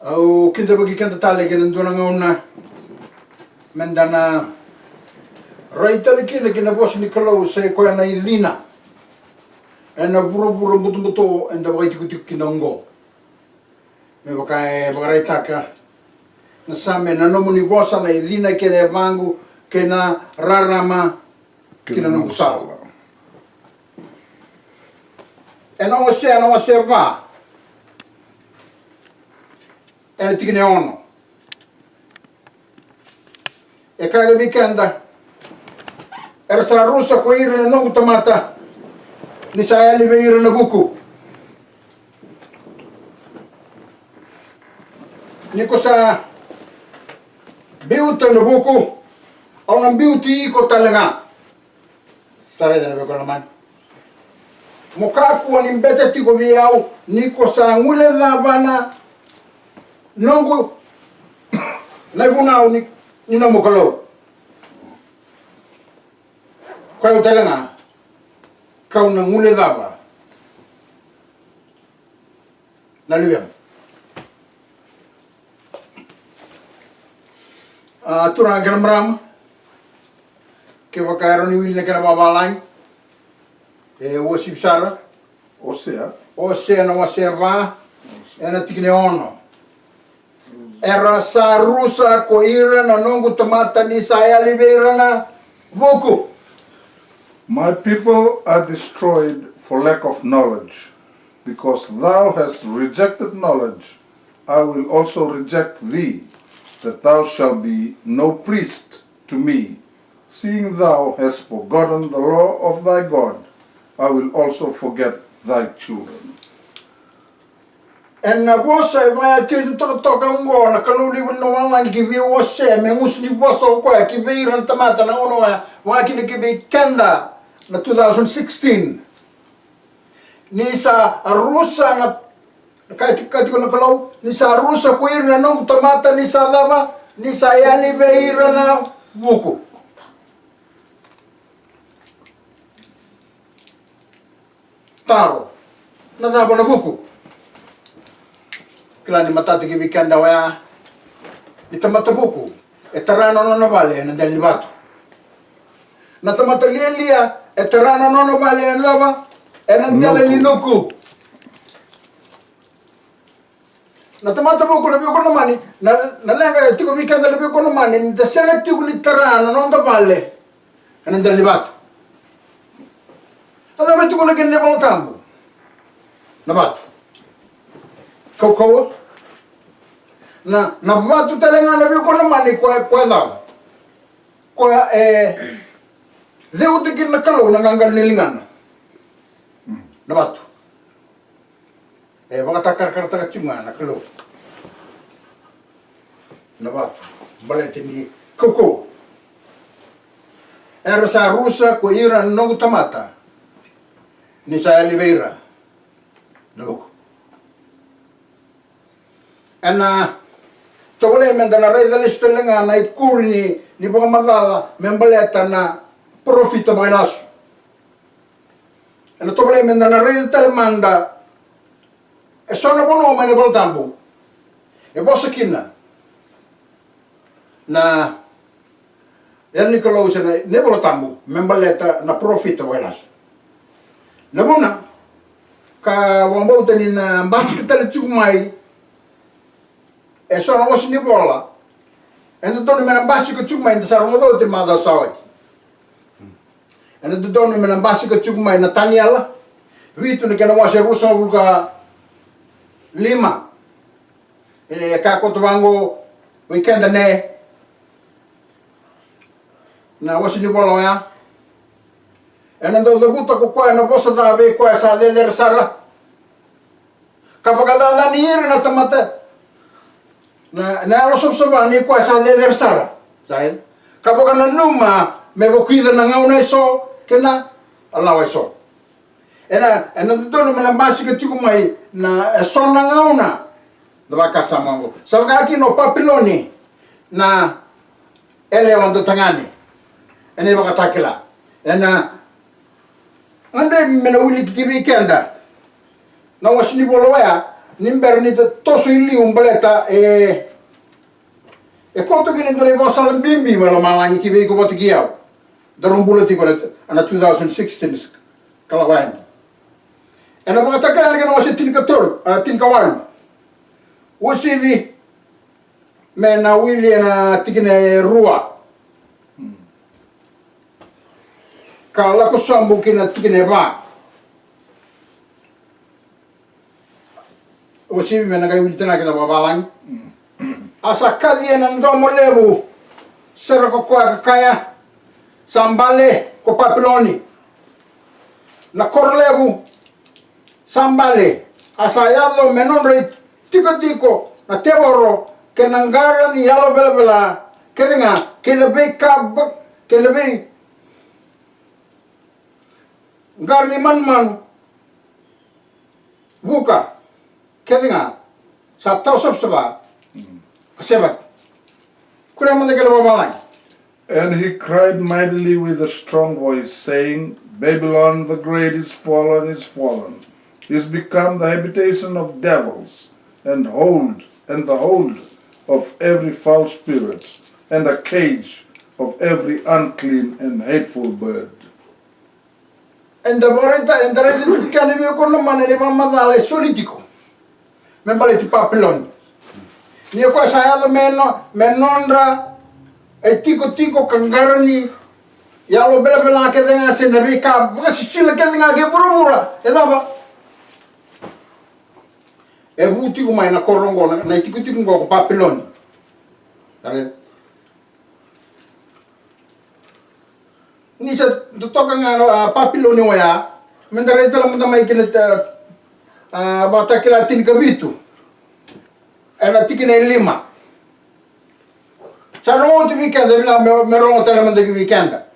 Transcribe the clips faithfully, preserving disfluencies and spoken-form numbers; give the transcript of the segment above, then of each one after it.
Au kidavaki keda tale kei na dua na gauna meda na rai tale kina ki na vosa ni Kalou, sa i koya na icina ena vuravura butobuto eda vakaitikotiko kina oqo. Me vaka e vakaraitaka na Same, na nomuni vosa na icina kei na yavaqu kei na rarama ki na noqu sala. Ena Osea na wase va, ena tikina e ono. E kaya vei keda, era sa rusa ko ira na noqu tamata, ni sa yali vei ira na vuku. Ni ko sa biuta na vuku, au na biuti iko tale ga. Sa raica na veikonamani. Mo kakua ni bete tiko vei au, ni ko sa guilecava na noqu, na ivunau ni, ni nomu Kalou. Ko au tale ga, kau na guilecava na luvemu. A, turaga kei na marama, kevaka e rawa ni wili na kena vavalagi, e uasivi sara. Osea. Osea na wase va, ena tikina e ono. Era sa rusa ko ira na noqu tamata ni sa yali vei ira na vuku. My people are destroyed for lack of knowledge. Because thou hast rejected knowledge, I will also reject thee, that thou shalt be no priest to me. Seeing thou hast forgotten the law of thy God, I will also forget thy children. Ena vosa e vakayatiti totoka oqo na Kalou levu ni lomalagi ki vei Osea, me gusu ni vosa o koya ki vei ira na tamata na gauna oya, vaka kina ki vei keda na two thousand sixteen. Ni sa rusa na, ka tiko, ka tiko na Kalou, ni sa rusa ko ira na noqu tamata, ni sa cava, ni sa yali vei ira na vuku. Taro, na cava na vuku? Kila ni matata ki vei keda oya ni tamata vuku e tara na nona vale ena dela ni vatu. Na tamata lialia e tara na nona vale ena cava? Ena dela ni nuku. Na tamata vuku na veikonamani, na, na leqa e tiko vei keda na veikonamani, ni da sega tiko ni tara na noda vale ena dela ni vatu. A cava e tukuna kina na iVola Tabu? Na vatu. Kaukauwa. Na, na vatu tale ga na veikonamani koya, koya cava? Koya e ceuta kina na Kalou na qaqalo ni ligana. Na vatu. E vakatakarakarataka tiko ga na Kalou na vatu baleta ni kaukauwa. Era sa rusa ko ira na noqu tamata ni sa yali vei ira na vuku. Ena tovolei meda na raica lesu tale ga na ikuri ni, ni vakamacala me baleta na parofita vakailasu. Ena tovolei meda na raica tale mada eso na vanua mai na iVola Tabu e vosa kina na yalo ni Kalou se na iVola Tabu me baleta na parofita vakailasu. Na vuna ka vakabauta ni na basika tale tiko mai eso na wase ni vola e dodonu me na basika tiko mai, da sa rogoca oti macawa sa oti. E na dodonu me na basika tiko mai na Taniela vitu na kena wase ruasagavulu ka lima. E kaya koto vaqo vei keda ne na wase ni vola oya. E na dau cavuta ko koya na vosa ca vei koya sa cecere sara, ka vakacacani ira na tamata na, na yalo savasava ni koya sa cecere sara. Sa raica? Ka vakananuma me vakuica na gauna eso kei na lawa eso. E na, e na dodonu me na basika tiko mai na eso na gauna. Na vakasama oqo sa vaka kina o Papiloni na yalewa da tagane. E na ivakatakila e na gadrevi me na wiliki ki vei keda na wase ni vola oya. ni bera ni da toso i liu baleta e, e koto kina e dua na ivakasala bibi mai lomalagi ki vei iko vata kei au. Daru bula tiko na, na two thousand sixteen ka lako yani. Ena Vakatakila na kena wase tinikatolu, a, tinikawalu. Uasivi me na wili ena tikina e rua ka lako sobu ki na tikina e va. Uasivi me na qai wili tale ga ki na vavalagi. A sa kaci ena domo levu sara ko koya ka kaya, sa bale ko Papiloni na koro levu, sa bale, a sa yaco me nodra itikotiko na tevoro kei na qara ni yalo velavela kece ga, kei na veika, kei na vei qara ni manumanu vuka kece ga sa tawa savasava ka sevaki. Kuria mada kei na vavalagi. And he cried mightily with a strong voice, saying, Babylon the great is fallen, is fallen, is become the habitation of devils, and hold, and the hold of every foul spirit, and a cage of every unclean and hateful bird. Eda vakaraita, eda raica tiko kina vei koya na mana ni vakamacala e soli tiko me baleti Papiloni. Ni o koya sa yaco me no, me nodra e tikotiko ka qara ni yalo velavela kece ga se na veika vakasisila kece ga kei vuravura. E cava? E vu tiko mai na koro oqo, na, na itikotiko oqo ko Papiloni. Kare. Ni sa totoka ga na, a, Papiloni oya, me da raica tale mada mai kina, a, a, Vakatakila tinikavitu ena tikina e lima. Sa rogo oti vei keda, vinaka me, me rogo tale mada ki vei keda.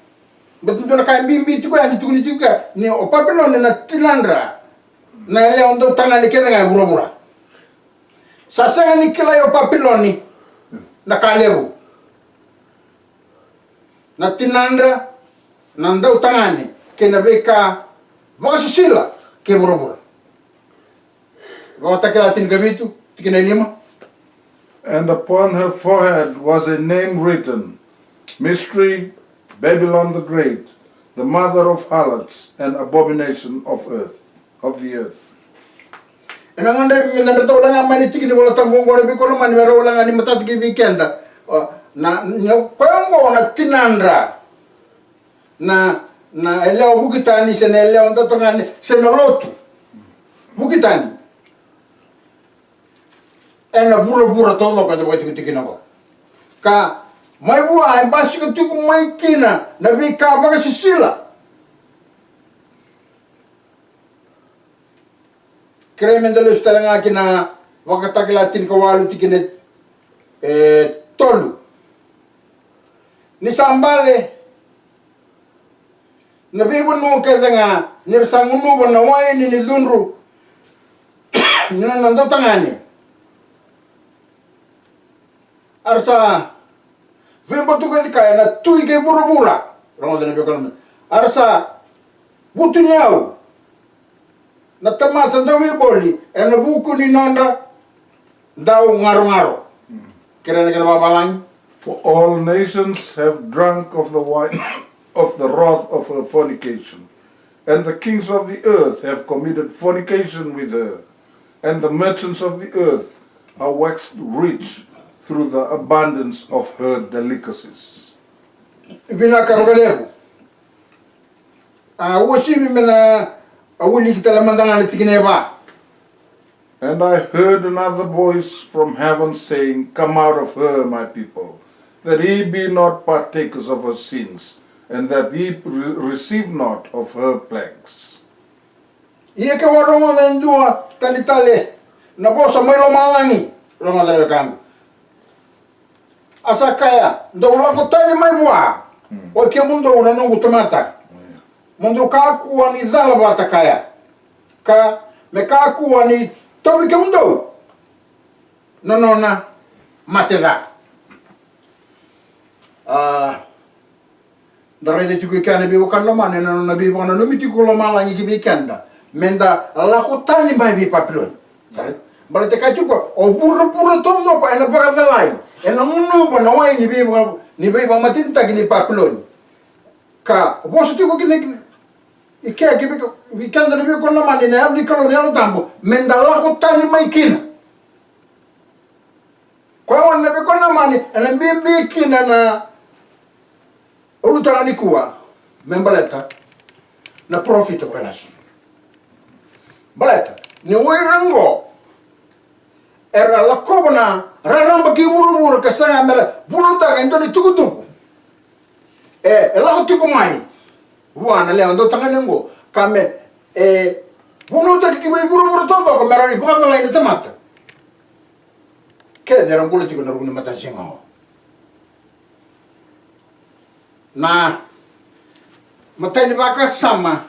Baleta dua na ka e bibi tiko ya ni tukuni tiko ya ni o Papiloni na tinadra na yalewa dautagane kece ga e vuravura. Sa sega ni kilai o Papiloni na ka levu. Na tinadra na dautagane kei na veika vakasisila kei vuravura. Vakatakila tinikavitu, tikina e lima. And upon her forehead was a name written, Mystery, Babylon the Great, the mother of harlots and abomination of earth, of the earth. Ena gadrevi me da dra tau laga mai ni tiki ni Vola Tabu oqo na veikoromani me rau laga ni matata ki vei keda. O, na, ni o koya oqo na tinadra na, na yalewa vuki tani se na yalewa dautagane se na lotu vuki tani ena vuravura taucoko eda vakaitikotiko kina oqo. Ka mai vua e basika tiko mai kina na veika vakasisila. Kerei me da lesu tale ga ki na Vakatakila tinikawalu tikina e tolu. Ni sa bale na veivanua kece ga ni ra sa gunuva na waini ni cudru ni nona dautagane. A ra sa veibatuka kaya na tui kei vuravura. Rogoca na veikalama. A ra sa vutuniyau na tamata dauveiboli ena vuku ni nodra daugarogaro. Kerei na kena vavalagi. For all nations have drunk of the wine of the wrath of her fornication, and the kings of the earth have committed fornication with her, and the merchants of the earth are waxed rich through the abundance of her delicacies. Vinaka vakalevu. A, uasivi me na, a, wiliki tale mada ga na tikina e va. And I heard another voice from heaven saying, Come out of her, my people, that ye be not partakers of her sins, and that ye re-, receive not of her plagues. Ia ke o rogoca e dua tani tale na vosa mai lomalagi, rogoca na wekaqu. A sa kaya, dou lako tani mai vua, o i kemudou na noqu tamata. Mo dou kakua ni cala vata kaya, ka me kakua ni tauvi kemudou na nona mate ca. A, da raica tiko i kea na veiwekani lomani ena nona veivakananumi tiko lomalagi ki vei keda me da lako tani mai vei Papiloni. Sa raica? Baleta e kaya tiko o vuravura taucoko ena vakacalai, ena gunuva na wai ni veiva-, ni veivakamatenitaki ni Papiloni. Ka vosa tiko kina, kina i kea ki vei, vei keda na veikonamani na yavu ni Kalou na Yalo Tabu, meda lako tani mai kina. Koya gona na veikonamani ena bibi kina na ulutaga nikua me baleta na parofita vakailasu. Baleta ni o ira oqo era lakova na raraba kei vuravura ka saga mera vunautaka e dua na itukutuku e, e lako tiko mai vua na lewa dautagane oqo, ka me, e, vunautaki ki vei vuravura taucoko me rawa ni vakacalai na tamata kece era bula tiko na ruku ni matasiga oqo. Na imatai ni vakasama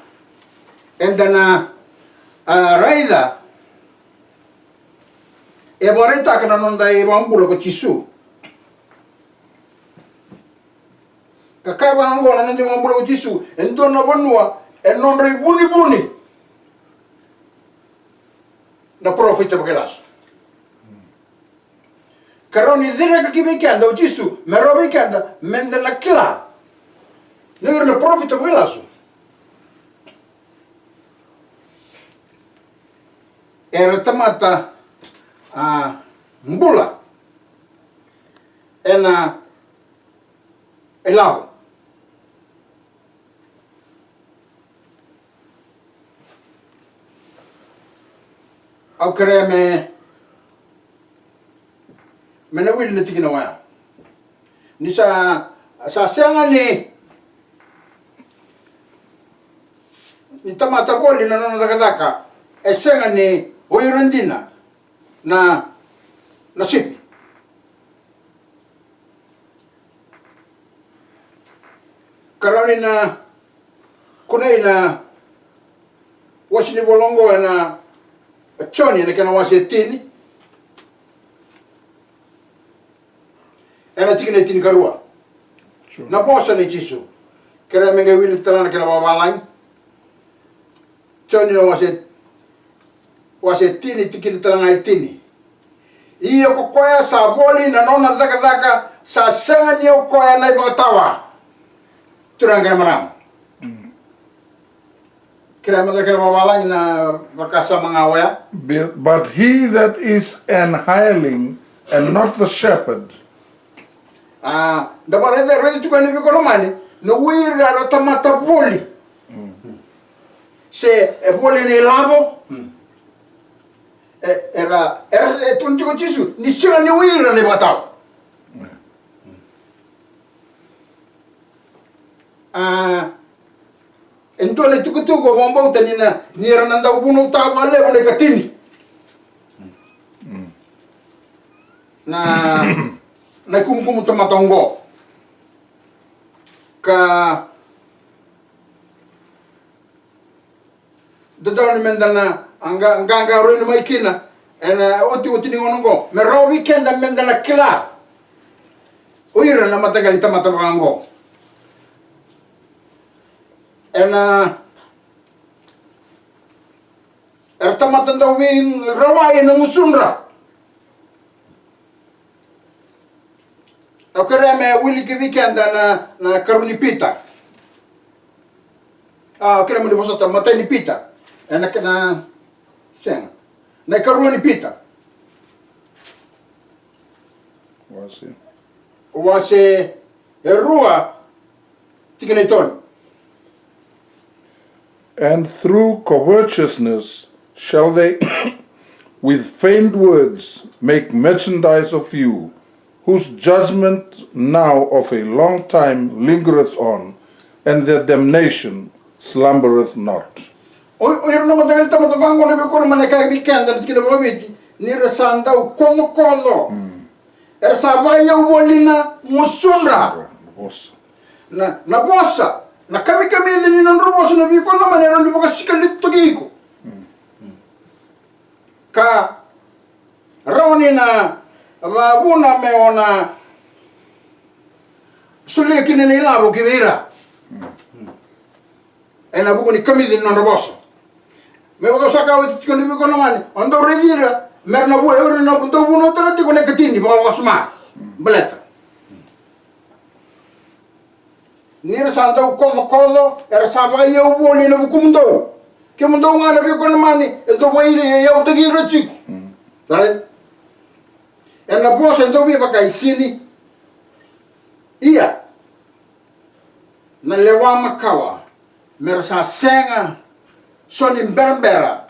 eda na, a, raica e vakaraitaka na noda iVakabula ko Jisu. Ka kaya vaka oqo na noda iVakabula ko Jisu, e dua na vanua e nodra ivunivuni na parofita vakailasu. Ka rawa ni cereka ki vei keda o Jisu me rawa vei keda meda na kila ni o ira na parofita vakailasu era tamata, a, bula ena ilavo. Au kerea me, me na wili na tikina oya. Ni sa, sa sega ni, ni tamata voli na nona cakacaka, e sega ni o ira dina na, na sipi. Ka rawa ni na kunei na wasi ni vola oqo ena Joni ena kena wase e tini, ena tikina e tinikarua. Sure. Na vosa nei Jisu. Kerea me qai wili tale ga na kena vakavalagi. Joni na wase, wase tini, tikina tale ga e tini. Ia ko koya sa voli na nona cakacaka, sa sega ni o koya na ivakatawa. Turaga kei na marama. Mm. Kerea me cakava vakavalagi na vakasama ga oya. Be-, but he that is an hireling and not the shepherd. A, da vakaraica, raica tiko ena veikonamani, na o ira era tamata voli. Mm. Se e voli ena ilavo. Mm. E, era, era, e tukuna tiko o Jisu ni sega ni o ira na ivakatawa. Mm. A, e dua na itukutuku au vakabauta ni na, ni ra na dau vunautaka vakalevu na ikatini. Mm. Na, na ikumukumu tamata oqo. Ka dodonu meda na, a, qa-, qaqarauni mai kina ena otioti ni gauna oqo, me rawa vei keda meda na kila o ira na mataqali tamata vaka oqo. Ena, era tamata dau veirawai ena gusudra. Au kerea me wiliki vei keda na, na ikarua ni Pita. A, au kerea mo ni vosota, matai ni Pita. Ena kena, sega. Na ikarua ni Pita. Wase. Wase e rua, tikina e tolu. And through covetousness shall they with feigned words make merchandise of you, whose judgment now of a long time lingereth on, and their damnation slumbereth not. O, o ira na mataqali tamata vaqo na veikonamani e kaya vei keda na tikina vakaviti, ni ra sa dau kocokoco. Mm. Era sa vakaiyau voli na gusudra. Na vosa. Na, na vosa. Na kamikamica ni nodra vosa na veikonamani e rawa ni vakasikalutuki iko. Mm. Ka rawa ni na vakavuna me o na solia kina na ilavo ki vei ira. Mm. Ena vuku ni kamica ni nodra vosa. Me vaka au sa kaya oti tiko ni veikonamani, o dau raici ira Me ra na vua, era na dau vunautaka tiko na ikatini vakawasoma. Baleta ni ra sa dau kocokoco, era sa vakaiyau voli ena vukumudou. Kemudou ga na veikonamani, e dau vakaiyautaki ira tiko. Sa raica? Ena vosa e dau vei vakaisini. Ia, na lewa makawa, me ra sa sega so ni berabera,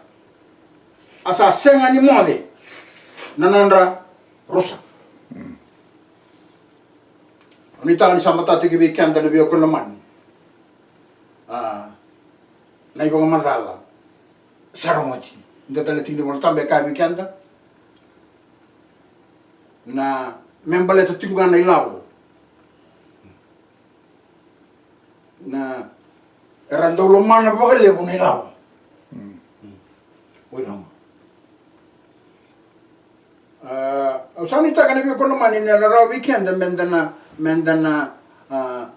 a sa sega ni moce na nodra rusa. Au nuitaka ni sa matata tiko vei keda na veiwekani lomani. A, na ivakamacala sa rogoci. Dua tale tiki ni Vola Tabu e kaya vei keda na me baleta tiko ga na ilavo. Na era dau lomana vakalevu na ilavo. Mm. Mm. Oi, rama. A, au sa nuitaka na veiwekani lomani ni na rawa vei keda meda na, meda na, a,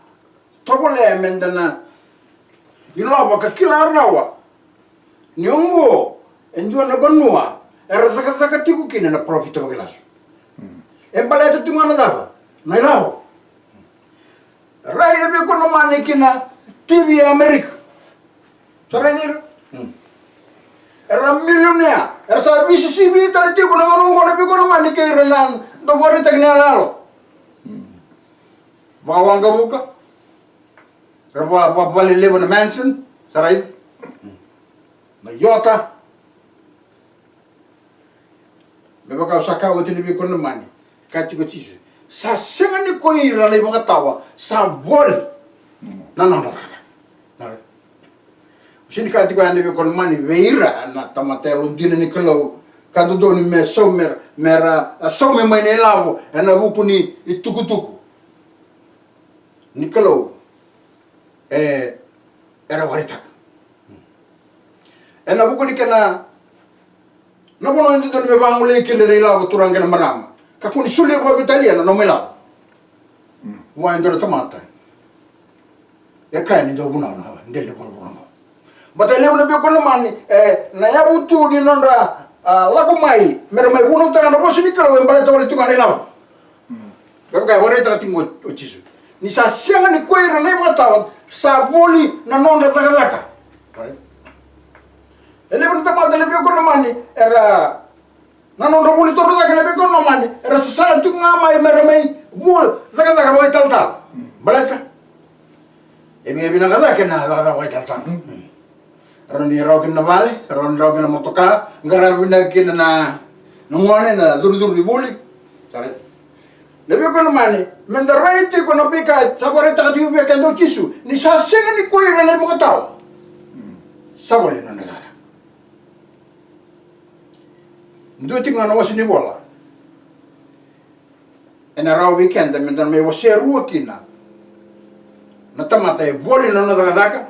tovolea meda na ilavo ka kila rawa ni oqo e dua na vanua era cakacaka tiko kina na parofita vakailasu. Mm. E baleta tiko ga na cava? Na ilavo. Rai na veiwekani lomani ki na T V e Amerika. Sa raici ira? Hmm. Era milionea. Era sa veisisivi tale tiko na gauna oqo na veiwekani lomani kei ira na dau vakaraitaki na iyaloyalo. Hmm. Vakawaqavuka. Era va, va, vakalelevu na mansion. Sa raici? Hmm. Na iota. Me vaka au sa kaya oti na veiwekani lomani, ka tiko o Jisu, sa sega ni ko ira na ivakatawa sa voli na nodra cakacaka. Na, au sega ni kaya tiko ya na veiwekani lomani vei ira na tamata yalodina ni Kalou, ka dodonu me sau, me, me ra, a, saumi mai na ilavo ena vuku ni itukutuku ni Kalou. E, era vakaraitaka. Ena vuku ni kena, na vanua e dodonu me vagolei kina na ilavo, turaga kei na marama. Kakua ni solia vakaveitalia na nomu ilavo. Mm. Vua e dua na tamata e kaya ni dau vunau na dela ni vuravura oqo. Baleta e levu na veiwekani lomani, e, na yavu tu ni nodra, a, lako mai me ra mai vunautaka na vosa ni Kalou e baleta wale tu ga na ilavo. Mm. Kevaka e vakaraitaka tiko o Jisu ni sa sega ni ko ira na ivakatawa sa voli na nodra cakacaka. E levu na tamata na veiwekani lomani era, na nodra vuli torocake na veiwekani lomani, era sasaga tiko ga mai me ra mai vua cakacaka vakaitalatala. Mm. Baleta e via vinaka cake na cakacaka vakaitalatala. Mm. Rawa ni rawa kina na vale, rawa ni rawa kina na motoka, qaravi vinaka kina na, na gone, na curucuru ni vuli. Sa raica? Na veiwekani lomani, meda rai tiko na veika sa vakaraitaka tiko vei keda o Jisu ni sa sega ni ko ira na ivakatawa sa voli na nodra cakacaka. Dua tiko ga na wase ni vola ena rawa vei keda meda na mai wasea rua kina na tamata e voli na nona cakacaka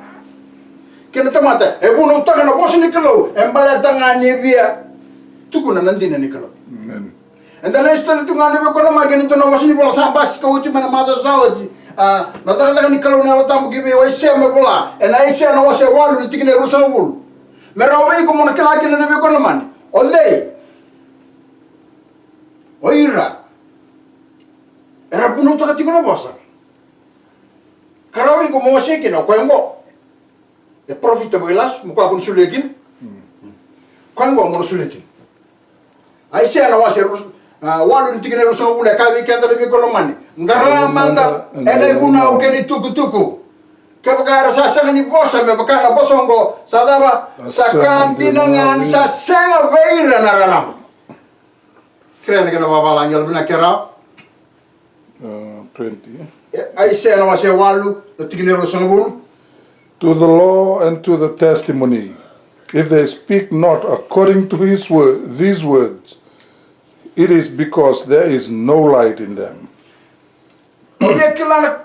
kei na tamata e vunautaka na vosa ni Kalou e baleta ga ni via tukuna na dina ni Kalou. Amen. Eda na isitana tu ga na veiwekani lomani kei na dua na wase ni vola sa basika oti mai na macawa sa oti. A, na cakacaka ni Kalou na Yalo Tabu ki vei Aisea me vola ena Aisea na wase walu na tikina e ruasagavulu. Me rawa vei iko mo na kila kina na veiwekani lomani o cei o ira era vunautaka tiko na vosa. Ka rawa iko mo wasea kina o koya oqo. E parofita vakailasu, mo koya ko na solia kina. Mm. Koya oqo mo na solia kina. Aisea na wase rus-, a, walu na tikina e ruasagavulu e kaya vei keda na veiwekani lomani. Qara mada ena ivunau kei na itukutuku. Kevaka era sa sega ni vosa me vaka na vosa oqo, sa cava? Sa ka dina ga ni sa sega vei ira na rarama. Kerea na kena vavalagi, yalo vinaka, kerea. Uh, twenty. E, Aisea na wase walu, na tikina e ruasagavulu. To the law and to the testimony, if they speak not according to his word, these words, it is because there is no light in them. Ia kila na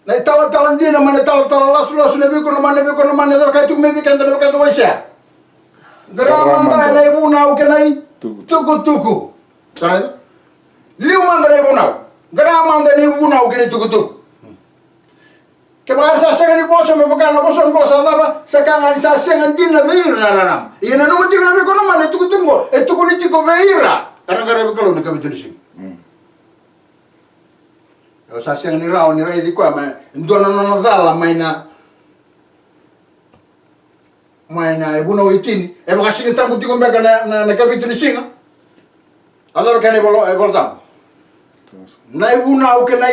Na italatala dina mai na talatala lasulasu, na veiwekani lomani, na veiwekani lomani, na cava e kaya tiko mai vei keda na wekada o Aisea. Qara mada ena ivunau kei na itukutuku. Sa raica? Liu mada na ivunau. Qara mada ena ivunau kei na itukutuku. Kevaka era sa sega ni vosa me vaka na vosa oqo, sa cava? Sa ka ga ni sa sega dina vei ira na rarama. Ia nanuma tiko na veikonamani, e tukutuku oqo e tukuni tiko vei ira era qaravi Kalou na ikavitu ni siga. Mm. Au sa sega ni rawa ni raici koya, ma e dua na nona cala mai na, mai na ivunau e tini. E vakasigatabu tiko beka na, na, na ikavitu ni siga. A cava kena iVola, iVola Tabu? Na ivunau kei na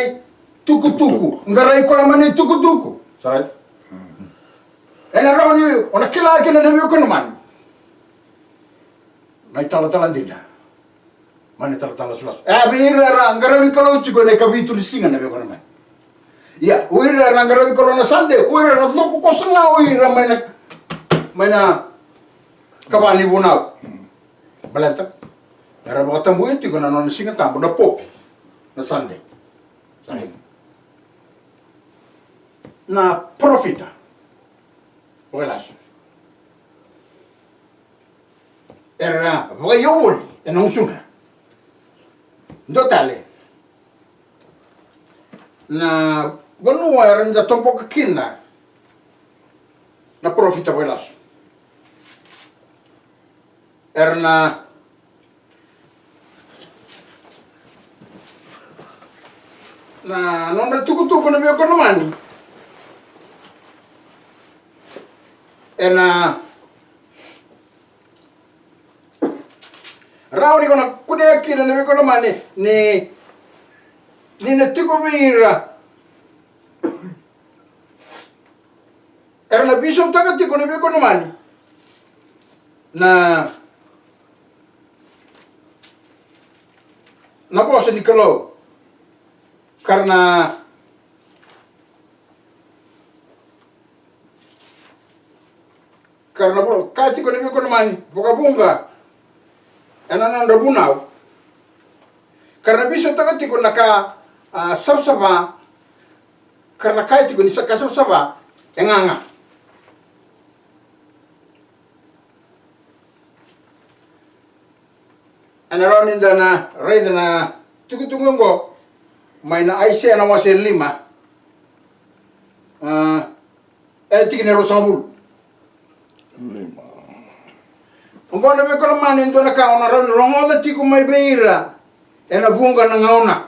itukutuku. Qarai koya mai na itukutuku. Sa raica? Ena rawa ni o na kila kina na veikonamani. Na italatala dina mai na italatala lasulasu. E a vei ira era qaravi Kalou tiko ena ikavitu ni siga na veikonamani. Ia, o ira era qaravi Kalou na Sade, o ira era coko koso ga o ira mai na, mai na kava ni vunau. Baleta era vakatabuya tiko na nona Siga Tabu na Pope, na Sade. Sa raica? Na parofita vakailasu era vakaio voli ena gusudra. Dua tale na vanua era na toboka kina na parofita vakailasu. Era na, na nodra tukutuku na veikonamani. Ena rawa ni ko na kunea kina na veikonamani ni, ni na tiko vei ira era na veisautaka tiko na veikonamani na, na vosa ni Kalou. Ka ra na, ka ra na vo-, kaya tiko na veikonamani vakavuqa ena nodra vunau. Ka ra na veisautaka tiko na ka, a, savasava. Ka ra na kaya tiko ni sa-, ka savasava e gaga. Ena rawa ni da na raica na tukutuku oqo mai na Aisea na wase lima. A, ena tikina e ruasagavulu. Lima. Oqo na veikonamani, e dua na ka o na rawa ni rogoca tiko mai vei ira ena vuqa na gauna.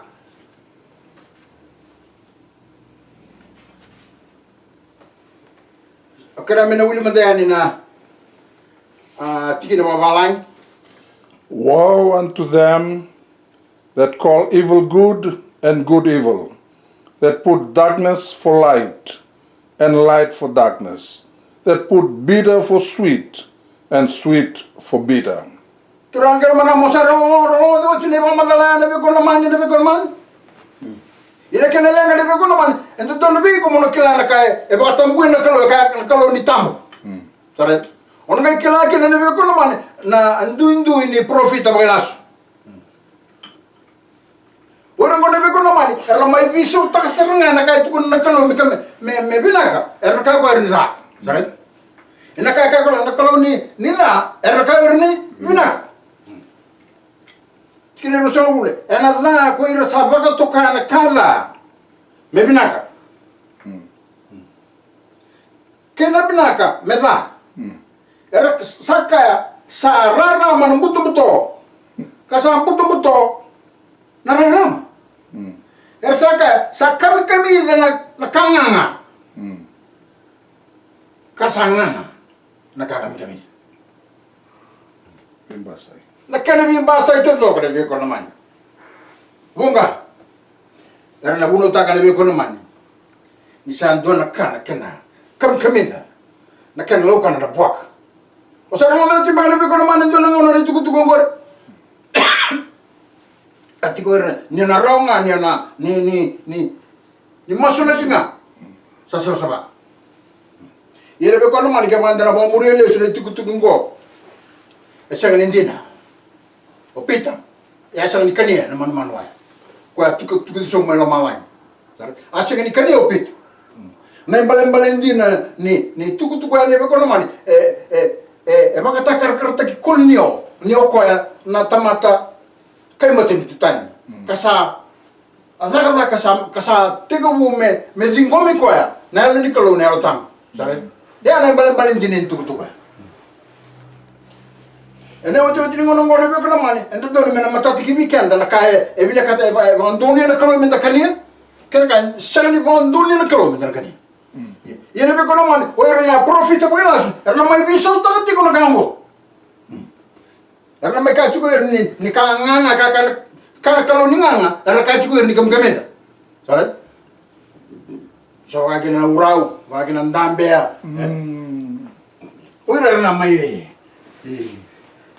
Au kerea me na wili mada yani na, a, tikina vakavalagi. Woe unto them that call evil good and good evil, that put darkness for light and light for darkness, that put bitter for sweet and sweet for bitter. Turaga kei na marama, mo sa rogo, rogo, rogo, rogo, ni vakamacala ya na veikonamani, na veikonamani. Ia na kena leqa na veikonamani, e dodonu vei iko mo na kila na ka e, e vakatabuya na Kalou, e kaya na Kalou ni tabu. Mm. Sa raica? O na qai kila kina na veikonamani na duidui ni parofita vakailasu. O ira oqo na veikonamani era mai veisautaka sara ga na ka e tukuna na Kalou me ka me, me, me vinaka, era na kaya ko ira ni ca. Sa raica? Ena kaya, kaya ko ira na Kalou ni, ni ca, era na kaya ko ira ni vinaka. Tikina e ruasagavulu, ena ca ko ira sa vakatoka na ka ca me vinaka. Kei na vinaka me ca. Mm. Era sa kaya sa rarama na butobuto, ka sa butobuto na rarama. Mm. Era sa kaya sa kamikamica na, na ka gaga. Mm. Ka sa gaga na ka kamikamica. Veibasai. Na kena veibasai taucoko na veikonamani. Vuqa era na vunautaka na veikonamani ni sa dua na ka na kena kamikamica, na kena laukana na buaka. O sa rogoca tiko beka na veikonamani dua na gauna na itukutuku oqori. A tiko ira ni na rawa ga ni na, ni, ni, ni, ni masulaki ga. Sa savasava. Ia na veikonamani, kevaka da na vakamuria lesu na itukutuku oqo, e sega ni dina. O Pita e a sega ni kania na manumanu oya. Koya a tuku, tukuci sobu mai lomalagi. A sega ni kania o Pita. Na ibalebale dina ni, ni tukutuku ya ni veikonamani, e, e, e, e vakatakarakarataki Kolinio ni o koya na tamata kai matanitu tani. Mm. Ka sa a cakacaka sa, ka sa tekivu me, me ciqomi koya Na Yalo ni Kalou na Yalo Tabu. Sa raica? Ya na ibalebale dina ni tukutuku ya. Ena iotioti ni gauna oqo, na veiwekani lomani, e dodonu me na matata ki vei keda na ka e, e vinakata, e va-, e vakadonuya na Kalou me da kania, kei na ka e sega ni vakadonuya na Kalou me da na kania. Ia na veiwekani lomani, o ira na parofita vakailasu era na mai veisautaka tiko na ka oqo. Era na mai kaya tiko ira ni, ni ka gaga, ka, ka, ka na kalou ni gaga, era kaya tiko ira ni kamikamica. Sa raica? Sa vaka kina na urau, vaka kina na dabea. O ira era na mai, e, e,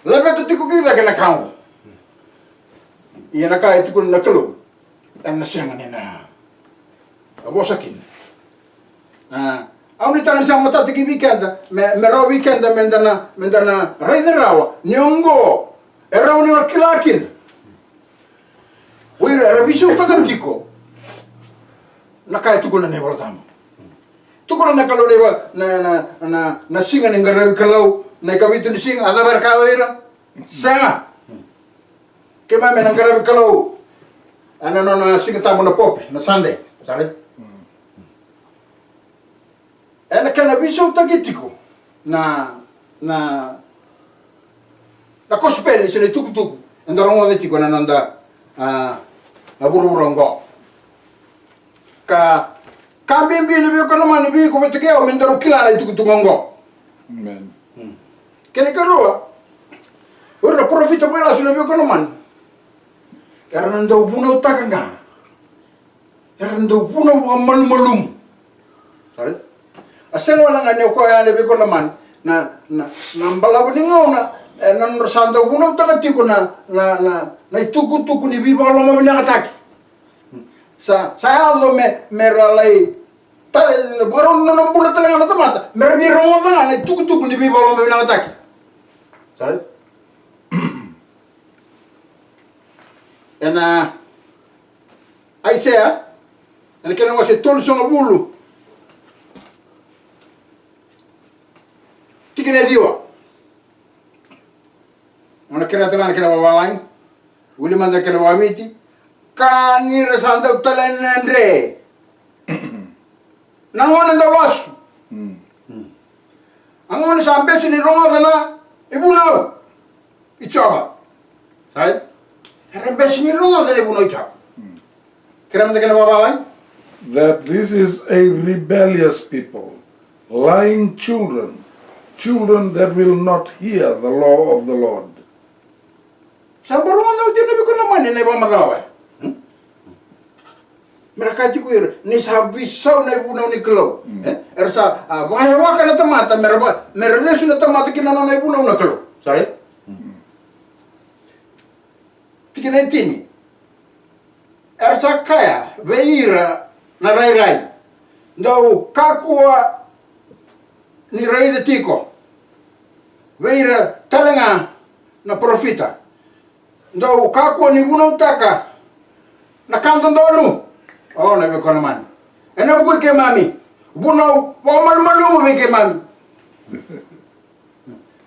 laveta tiko ki cake na ka oqo. Ia na ka e tukuna na Kalou, ena sega ni na vosa kina. A, au nuitaka ni sa matata ki vei keda, me, me rawa vei keda me da na, me da na raica rawa ni oqo e rawa ni o kila kina o ira era veisautaka tiko na ka e tukuna na iVola Tabu. Tukuna na Kalou na ivola, na, na, na, na siga ni qaravi Kalou, na ikavitu ni siga, a cava era kaya o ira? Sega. Keimami na qaravi Kalou ena nona Siga Tabu na Pope, na Sunday. Sa raica? Ena kena veisautaki tiko na, na, na kosipeli se na itukutuku eda rogoca tiko ena noda, a, na vuravura oqo. Ka, ka bibi, na veiwekani lomani, vei iko vata kei au me daru kila na itukutuku oqo. Amen. Kena ikarua, o ira na parofita vakailasu, na veiwekani lomani, era na dau vunautaka ga. Era na dau vunau vakamalumalumu. Sa raica? A sega wale ga ni o koya, na veiwekani lomani, na, na, na balavu ni gauna, e, na nodra sa dau vunautaka tiko na, na, na, na itukutuku ni veivakalomavinakataki. Sa, sa yaco me, me ra lai tale, na vuarau na nona bula tale ga na tamata, me ra via rogoca ga na itukutuku ni veivakalomavinakataki. Sa raica? Ena Aisea, ena kena wase tolusagavulu, tikina e ciwa. Au na kerea tale ga na kena vavalagi, wili mada na kena vaviti. Ka ni ra sa dau tala na dre, na gone dau lasu. A gone sa bese ni rogoca na ivunau i Jiova. Sa raica? Era bese ni rogoca na ivunau i Jiova. Kerea mada na kena vavalagi. That this is a rebellious people, lying children, children that will not hear the law of the Lord. Sa bau rogoca oti, na veiwekani lomani, na ivakamacala oya. Me ra kaya tiko o ira ni sa veisau na ivunau ni Kalou. E? Era sa, a, vakayawaka na tamata, me ra va-, me ra lesu na tamata ki na nona ivunau na Kalou. Sa raica? Tikina e tini. Era sa kaya vei ira na rairai, dou kakua ni raica tiko, vei ira tale ga na parofita, dou kakua ni vunautaka na ka dodonu. O, na veiwekani lomani, ena vuku i keimami, vunau vakamalumalumu vei keimami.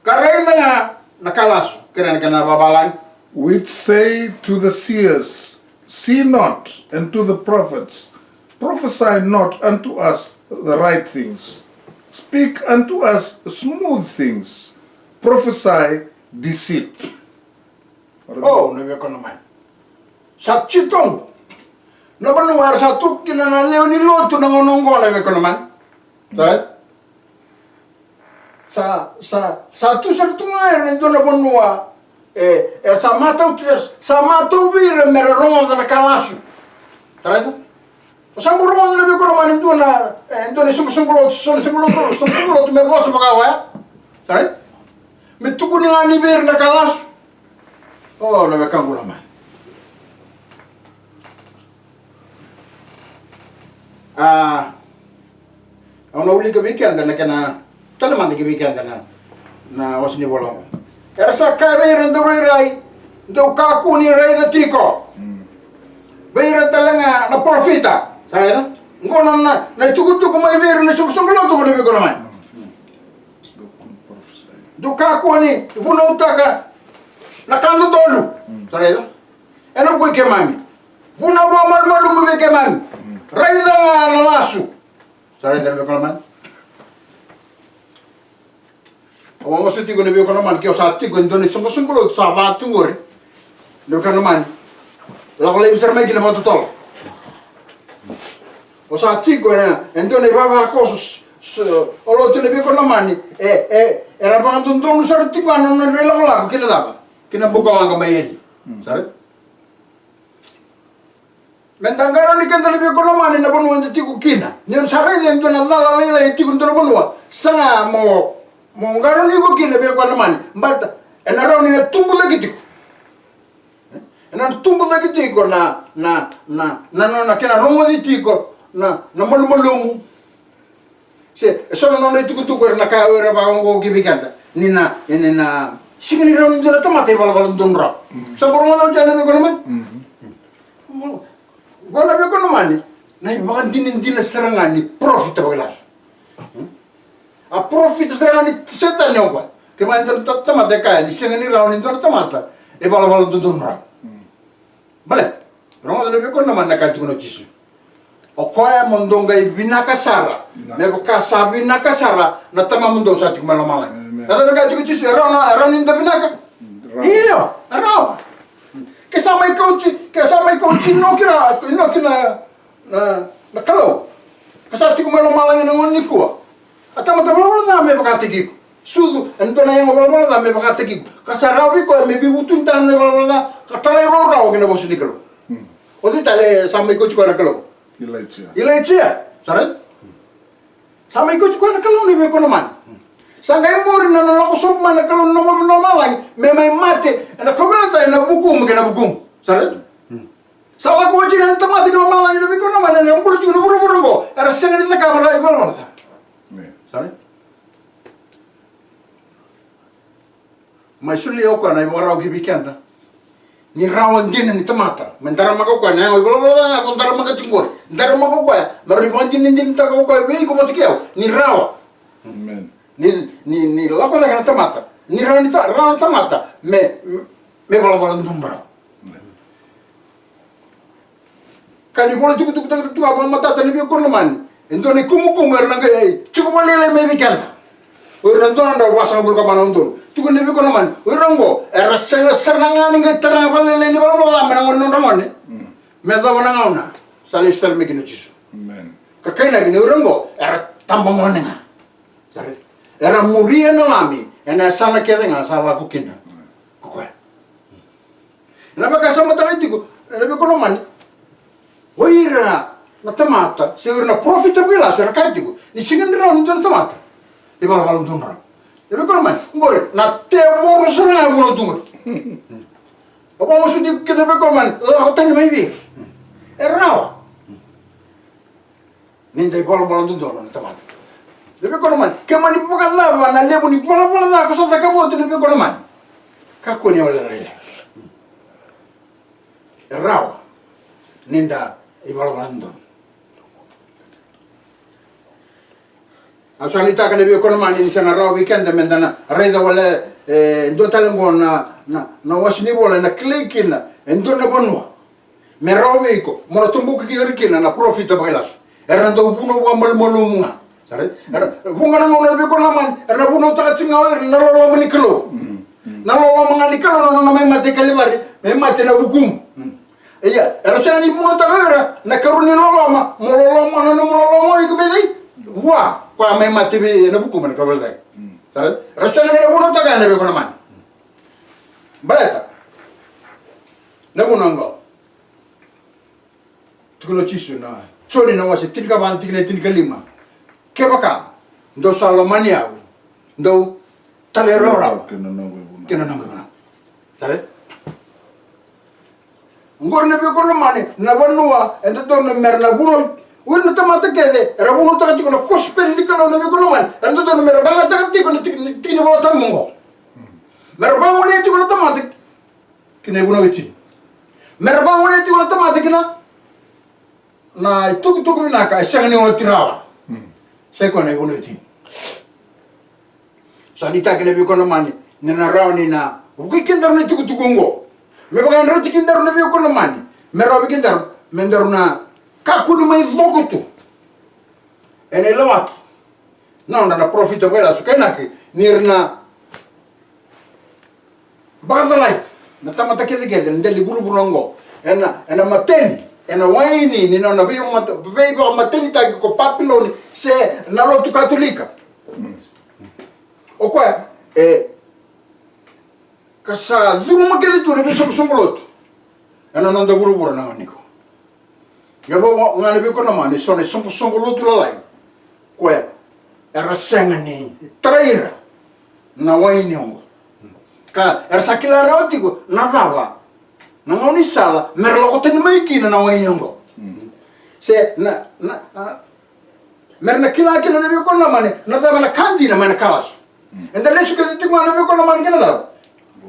Ka raica ga na ka lasu. Kerea na kena vavalagi. Which say to the seers, see not, and to the prophets, prophesy not unto us the right things. Speak unto us smooth things. Prophesy deceit. O, na veiwekani lomani, sa titobu na vanua era sa tu kina na lewe ni lotu na gauna oqo, na veiwekani lomani. Sa, sa, sa tu sara tu ga era ena dua na vanua, e, e sa matau tu, sa matau vei ira me ra rogoca na ka lasu. Sa raica? O sa bau rogoca, na veiwekani lomani, e dua na, e dua na isoqosoqo lotu, so na isoqosoqo lotu, isoqosoqo lotu me vosa vaka oya. Sa raica? Me tukuni ga ni vei ira na ka lasu. O, na wekaqu lomani. A, au na wilika vei keda na kena, tale mada ki vei keda na, na wase ni vola oqo. Era sa kaya vei ira dau rairai, dou kakua ni raica tiko. Vei ira tale ga na parofita. Sa raica? Oqo na, na, na itukutuku mai vei ira na isoqosoqo lotu, na veiwekani lomani. Dou kakua ni vunautaka na ka dodonu. Sa raica? Ena vuku i keimami. Vunau vakamalumalumu vei keimami. Raica ga na lasu. Sa raica na veiwekani lomani. Au a masu tiko na veiwekani lomani, ke o sa tiko e dua na isoqosoqo lotu sa va tu qori. Na veiwekani lomani, lako laivi sara mai kina vakatotolo. O sa tiko ena, e dua na ivavakoso, s-, s-, o lotu na veiwekani lomani, e, e, era vakadodonu sara tiko ga na nodra ilakolako kina cava? Kina bukawaqa mai eli. Mm. Sara? Meda qarauni keda na veiwekani lomani na vanua eda tiko kina. Ni o sa raica e dua na cala lailai e tiko e dua na vanua, saga mo, mo qarauni iko kina na veiwekani lomani. Baleta ena rawa ni na tubu cake tiko. Ena tubu cake tiko na, na, na, na, na, na kena rogoci tiko na, na malumalumu. Se, e so na nona itukutuku era na kaya o ira vaka oqo ki vei keda. Ni na, ni na, sega ni rawa ni dua na tamata e valavala dodonu rawa. Mm. Sa qo rogoca oti na veiwekani lomani. Mm. Qo na veiwekani lomani, na ivakadinadina sara ga ni parofita vakailasu. Hmm? A parofita sara ga ni Setani o koya. Ke mai dua na ta-, tamata e kaya ni sega ni rawa ni dua na tamata e valavala dodonu rawa. Mm. Baleta, rogoca na veiwekani lomani na ka e tukuna o Jisu. O koya mo dou qai vinaka sara, vinaka, me vaka sa vinaka sara na Tamamudou sa tiko mai lomalagi. Amen. E cava e kaya tiko o Jisu, e rawa na, e rawa ni da vinaka? Rawa. Io, e rawa. Ke sa mai kauti, ke sa mai kauti Inoki ra, Inoki na, na, na Kalou. Ka sa tiko mai lomalagi ena gauna nikua. A tamata valavala ca me vakataki iko. Sucu e dua na yago valavala ca me vakataki iko. Ka sa rawa vei koya me veivutunitaka na ivalavala ca ka talairawarawa ki na vosa ni Kalou. Hmm. O cei tale sa mai kauti koya na Kalou? Ilaija. Ilaija. Sa raica? Sa mai kauti koya na Kalou na veiwekani lomani. Sa qai muri na nona lako sobu mai na Kalou na nona lomalagi me mai mate ena kauveilatai ena vukumu kei na vukumu. Sa raica? Hmm. Sa lako oti na tamata ki lomalagi na veiwekani lomani, era bula tiko na vuravura oqo, era sega ni cakava na ivalavala ca. Amen. Sa raica? Mai solia o koya na ivakarau ki vei keda. Ni rawa dina ni tamata me daramaka o koya na yago ivalavala ca ga ko daramaka tiko qori. Daramaka o koya, me rawa ni vakadinadinataka o koya vei iko vata kei au ni rawa. Amen. Ni, ni, ni lako cake na tamata, ni rawa ni ta-, rawa na tamata me, me valavala dodonu rawa. Ka ni vola tukutuku, tukutuku, a vakamatata na veiwekani lomani. E dua na ikumukumu era na qai tiko vakalailai mai vei keda. O ira na dua na drau vasagavulu ka va na udolu. Tukuna na veiwekani lomani, o ira oqo era sega sara ga ni qai tara ga vakalailai ni valavala ca mai na gone, nodra gone. Mm. Me yacova na gauna sa lesu tale mai kina o Jisu. Amen. Ka kainaki ni o ira oqo era tabagone ga. Sa raica? Era muria na Lami ena yasana kece ga sa lako kina ko koya. Ena vakasamataka tiko na veiwekani lomani, o ira na tamata se o ira na parofita vakailasu era kaya tiko ni sega ni rawa ni dua na tamata e valavala dodonu rawa. Na veiwekani lomani, oqori na tevoro sara ga e vunau tu qori. Au vakasamataka tiko kina, na veiwekani lomani, lako tani mai vei ira. E rawa ni da ivalavala dodonu na tamata. Na veiwekani lomani, ke mani vakacava na levu ni valavala ca ko sa cakava oti, na veiwekani lomani, kakua ni o lailai. E rawa ni da ivalavala dodonu. Au sa nuitaka, na veiwekani lomani, ni sa na rawa vei keda me da na raica wale, e, dua tale oqo na, na, na wase ni vola ena kilai kina e dua na vanua. Me rawa vei iko mo na toboki ira kina na parofita vakailasu. Era na dau vunau vakamalumalumu ga. Sa raica? Era, vuqa na gauna, na veiwekani lomani, era na vunautaka tiko ga o ira na loloma ni Kalou. Mm, mm. Na loloma ga ni Kalou, na nona mai mate e Kalivari, mai mate ena vukumu. Mm. Ia, era sega ni vunautaka o ira na ikarua ni loloma, mo loloma, na nomu loloma o iko vei cei? Vua, koya mai mate vei ena vukumu ena kauveilatai. Mm. Sa raica? Era sega ni vunautaka ya, na veiwekani lomani. Baleta na vuna oqo. Tukuna o Jisu na Joni na wase tinikava, tikina e tinikalima. Kevaka dou sa lomani au, dou talairawarawa kei na noqu ivunau. Kei na noqu ivunau. Sa raica? Oqori, na veiwekani lomani, na vanua e dodonu me ra na vunau. O ira na tamata kece era vunautaka tiko na kosipeli ni Kalou, na veiwekani lomani, era dodonu me ra vakayagataka tiko na tiki, tiki ni Vola Tabu oqo. Me ra vakagonea tiko na tamata ki na ivunau e tini. Me ra vakagonea tiko na tamata ki na, na itukutuku vinaka e sega ni oti rawa. Mm. Sa i koya na ivunau e tini. Sa nuitaki, na veiwekani lomani, ni na rawa ni na vukei kedaru na itukutuku oqo. Me vakayadrati kedaru, na veiwekani lomani. Me rawa vei kedaru me daru na kakua ni mai coko tu. Ena ilawaki na nodra na parofita vakailasu, ka inaki ni ra na vakacalai na tamata kecekece na dela ni vuravura oqo. Ena, ena mateni, ena waini ni nona veivamata-, veivakamatenitaki ko Papiloni se na lotu Katolika. O koya e ka sa curuma kece tu na veisoqosoqo lotu ena noda vuravura na gauna nikua. Ia vaka ga na veikonamani, so na isoqosoqo lotu lalai koya era sega ni tarai ira na waini oqo. Ka era sa kila rawa tiko na cava na gaunisala me ra lako tani mai kina na waini oqo. Se na, na, na, me ra na kila kina na veikonamani na cava na ka dina mai na ka lasu. Eda lesu kece tiko ga na veikonamani kei na cava?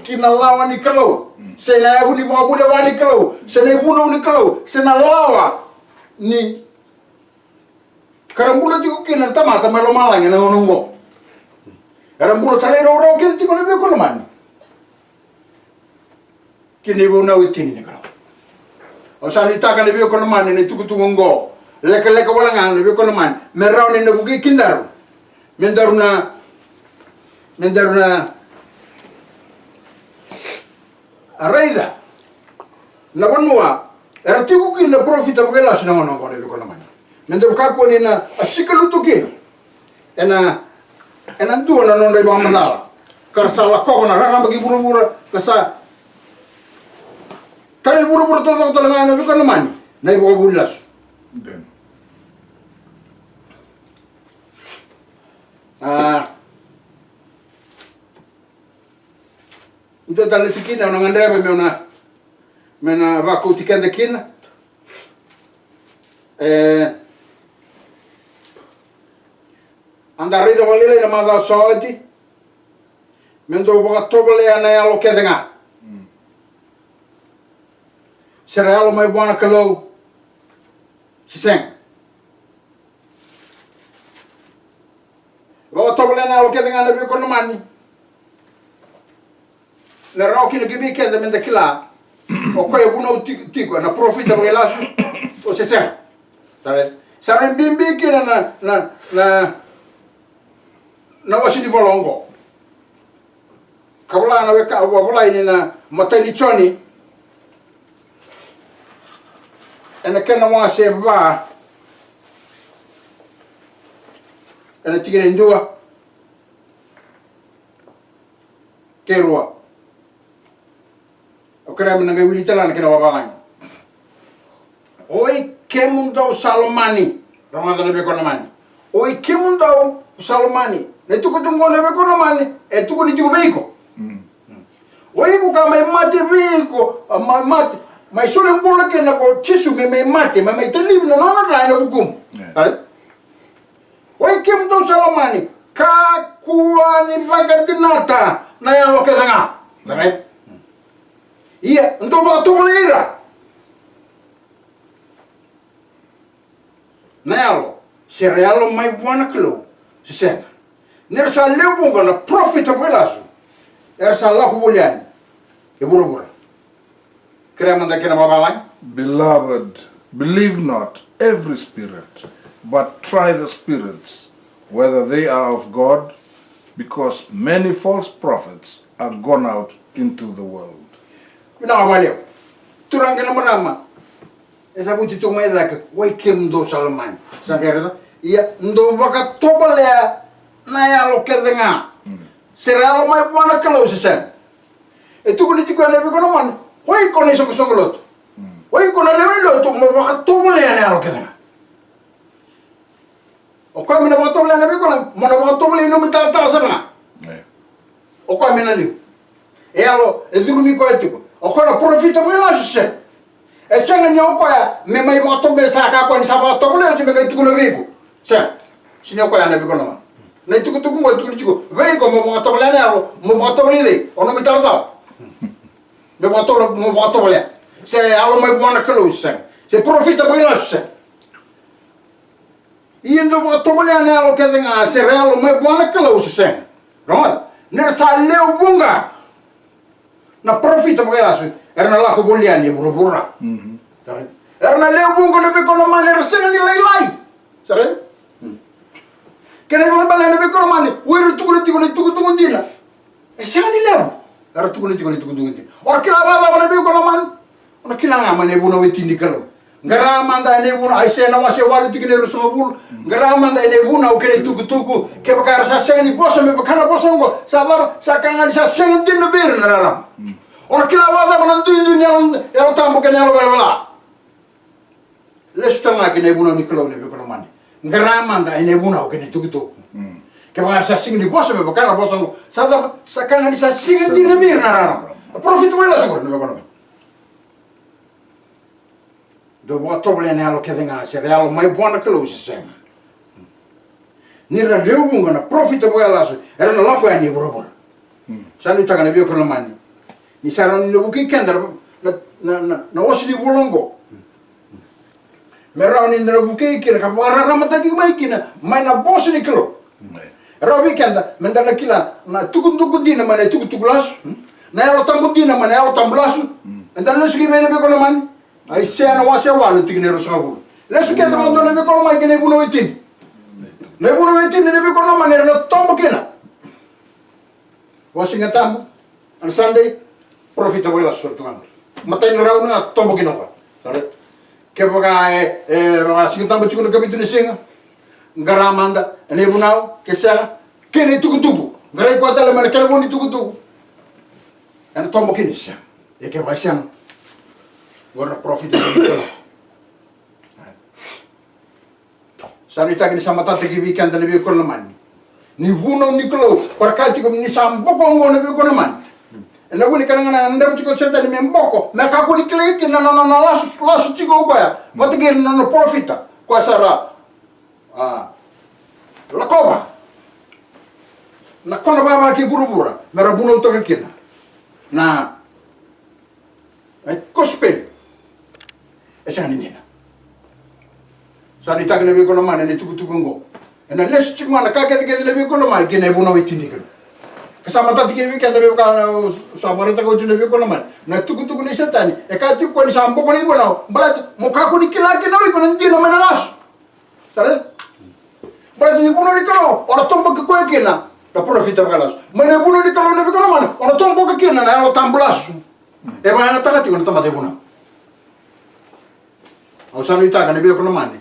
Ki na lawa ni Kalou, se na yavu ni vakavulewa ni Kalou, se na ivunau ni Kalou, se na lawa ni ka ra bula tiko kina na tamata mai lomalagi ena gauna oqo. Era bula talairawarawa kece tiko na veikonamani ki na ivunau e tini ni Kalou. Au sa nuitaka na veikonamani, na itukutuku oqo, lekaleka wale ga na veikonamani me rawa ni na vukei kedaru me daru na, me daru na raica na vanua era tiko kina na parofita vakailasu na gauna oqo na veikonamani. Me daru kakua ni na sikalutu kina ena, ena dua na nodra ivakamacala ka ra sa lakova na raraba ki vuravura, ka sa tarai vuravura taucoko tale ga na veikonamani na ivakavuvuli lasu. A, dua tale na tikina au na gadreva meu na, meu na vakauti keda kina. E, a da raica vakalailai na macawa sa oti, me dou vakatovolea na yalo kece ga. Se ra yalo mai vua na Kalou se sega. Vakatovolea na yalo kece ga na veikonamani. Na rawa kina ki vei keda me da kila o koya e vunau tiko, tiko na parofita vakailasu o se sega. Sa ra, sa ra bibi kina na, na, na, na wase ni vola oqo. Ka vola na weka, a vola yani na imatai ni Joni, ena kena wase va, ena tikina e dua kei rua. Au kerea me na qai wili tale ga na kena vavalagi. Oi kemudou sa lomani. Rogoca na veikonamani. Oi kemudou sa lomani. Na itukutuku qo na veikonamani e tukuni tiko vei iko. Oi iko ka mai mate vei iko, a, mai mate, mai soli bula kina ko Jisu me mai mate, me mai talivi na nona dra ena vukumu. Right? Oi kemudou sa lomani, kakua ni vakadinata na yalo kece ga. Right? Ia dou vakatovolei ira na yalo, se ra yalo mai vua na Kalou se sega. Ni ra sa lewe vuqa na parofita vakailasu era sa lako voli yani e vuravura. Kerea mada kena vavalagi. Beloved, believe not every spirit, but try the spirits, whether they are of God, because many false prophets are gone out into the world. Vinaka vakalevu. Turaga kei na marama, e cavuti tu mai cake, oi kemudou sa lomani. Sa qai raica? Ia dou vakatovolea na yalo kece ga. Se ra yalo mai vua na Kalou se sega. E tukuni tiko ena veikonamani, oi iko na isoqosoqo lotu. Oi iko na lewe ni lotu, mo vakatovolea na yalo kece ga. O koya me na vakatovolea na veikonamani, mo na vakatovolea na nomu italatala sara ga. O koya me na liu. E yalo e curumi koya tiko. O koya na parofita vakailasu se sega. E sega ni o koya me mai vakatovolea, sa kakua ni sa vakatovolea oti me qai tukuna vei iko. Sega. Sega ni o koya na veikonamani. Na itukutuku qo e tukuni tiko vei iko mo vakatovolea na yalo, mo vakatovolea cei? O nomu italatala. Me vakatovolea, mo vakatovolea. Se yalo mai vua na Kalou se sega. Se parofita vakailasu se sega. Ia dou vakatovolea na yalo kece ga, se ra yalo mai vua na Kalou se sega. Rogoca, ni ra sa lewe vuqa na parofita vakailasu era na lako voli yani e vuravura. Era na lewe vuqa na veikonamani era sega ni lailai. Sa raica? Kena ibalebale na veiwekani lomani, o ira tukuna tiko na itukutuku dina. E sega ni levu era tukuna tiko na itukutuku dina. O na kila vakacava na veiwekani lomani? O na kila ga mai na ivunau e tini ni Kalou. Qara mada ena ivunau, Aisea na wase walu tikina e ruasagavulu. Qara mada ena ivunau kei na itukutuku. Kevaka era sa sega ni vosa me vaka na vosa oqo, sa cava? Sa ka ga ni sa sega dina vei ira na rarama. O na kila vakacava na duidui ni Yalo, Yalo Tabu kei na yalo velavela? Lesu tale ga ki na ivunau ni Kalou na veiwekani lomani. Qara mada ena ivunau kei na itukutuku. Kevaka era sa sega ni vosa me vaka na vosa oqo, sa cava? Sa ka ga ni sa sega dina vei ira na rarama. A parofita vailasu qori na veiwekani lomani. Dau vakatovolea na yalo kece ga, se ra yalo mai vua na Kalou se sega. Ni ra lewe vuqa na parofita vakailasu era na lako yani i vuravura. Sa nuitaka na veiwekani lomani, ni sa rawa ni na vukei keda na, na, na, na wase ni vula oqo, me rawa ni da na vukei kina ka vakararamataki mai kina mai na vosa ni Kalou. E rawa vei keda me da na kila na itukutuku dina mai na itukutuku lasu, na Yalo Tabu dina mai na Yalo Tabu lasu. Eda na lesu ki vei na veiwekani lomani? Aisea na wase walu tikina e ruasagavulu. Lesu keda vakadua na veiwekani lomani ki na ivunau e tini. Na ivunau e tini na veiwekani lomani era na tobo kina. Wase ga tabu, ana Sunday, parofita vakailasu sara tu ga. Matai ni rauni ga tobo kina o koya. Sara. Kevaka e, e, vaka Siga Tabu tiko na kavitu ni siga. Qara mada ena ivunau, ke sega, kei na itukutuku. Qarai koya tale mai na kena vo ni itukutuku. Ena tobo kina se sega. Ia kevaka e sega, qori na parofita ni Kalou. Sa nuitaki ni sa matata ki vei keda na veiwekani lomani. Ni vunau ni Kalou, ko ra kaya tiko ni sa boko oqo na veiwekani lomani. Ena vuku ni ka ga na dreva tiko o Setani me boko, me kakua ni kilai kina na nona lasu, lasu tiko o koya vata kei na nona parofita. Koya sa ra, a, lakova na kona vava kei vuravura me ra vunautaka kina na Na kosipeli e sega ni dina. Sa nuitaki na veiwekani lomani na itukutuku oqo. Ena lesu tiko ga na ka kecekece na veiwekani lomani ki na ivunau e tini ni Kalou. Ka sa matata kina vei keda me vaka na, sa vakaraitaka oti na veiwekani lomani. Na itukutuku nei Setani e kaya tiko o koya ni sa boko na ivunau, baleta mo kakua ni kila kina o iko na dina mai na lasu. Sara? Baleta ni vunau ni Kalou o na toboki koya kina na parofita vakalasu. Mai na vunau ni Kalou na veiwekani lomani o na toboki kina na Yalo Tabu lasu. E vakayagataka tiko na tamata e vunau. Au sa nuitaka na veiwekani lomani,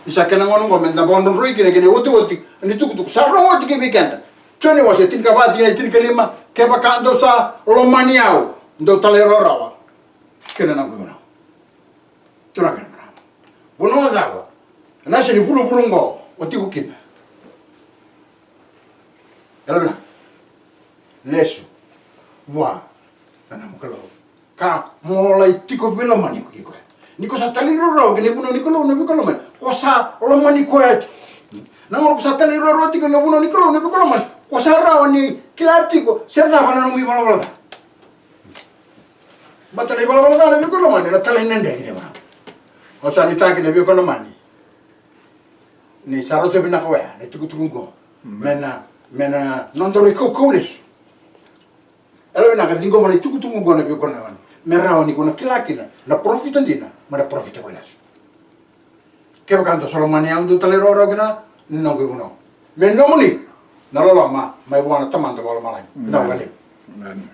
ni sa kena gauna oqo me da vakadrodroi kina kei na iotioti ni tukutuku sa rogo oti kei vei keda. Joni wase tinikava tikina e tinikalima: Kevaka dou sa lomani au, dou talairawarawa ki na noqu ivunau. Turaga kei na marama, vanua cava na yasa ni vuravura oqo o tiko kina? Yalovinaka, lesu vua na nomu Kalou ka mo lai tiko veilomani iko kei koya. Ni ko sa talairawarawa ki na ivunau ni Kalou na veiwekani lomani, ko sa lomani koya tiko. Na gauna ko sa talairawarawa tiko na vunau ni Kalou na veiwekani lomani, ko sa rawa ni kila tiko se cava na nomu ivalavala ca. Baleta na ivalavala ca na veiwekani lomani na talaidredre ni ivalavala. Au sa nuitaka na veiwekani lomani ni sa rauta vinaka oya na itukutuku oqo me na, me na nodaru ikaukau lesu. Yalovinaka, ciqoma na itukutuku oqo na veiwekani lomani me rawa ni ko na kila kina na parofita dina mai na parofita vakalasu. Kevaka dou sa lomani au, dou talairawarawa ki na noqu ivunau. Me nomuni na loloma mai vua na Tamada vakalomalagi. Vinaka vakalevu. Amen.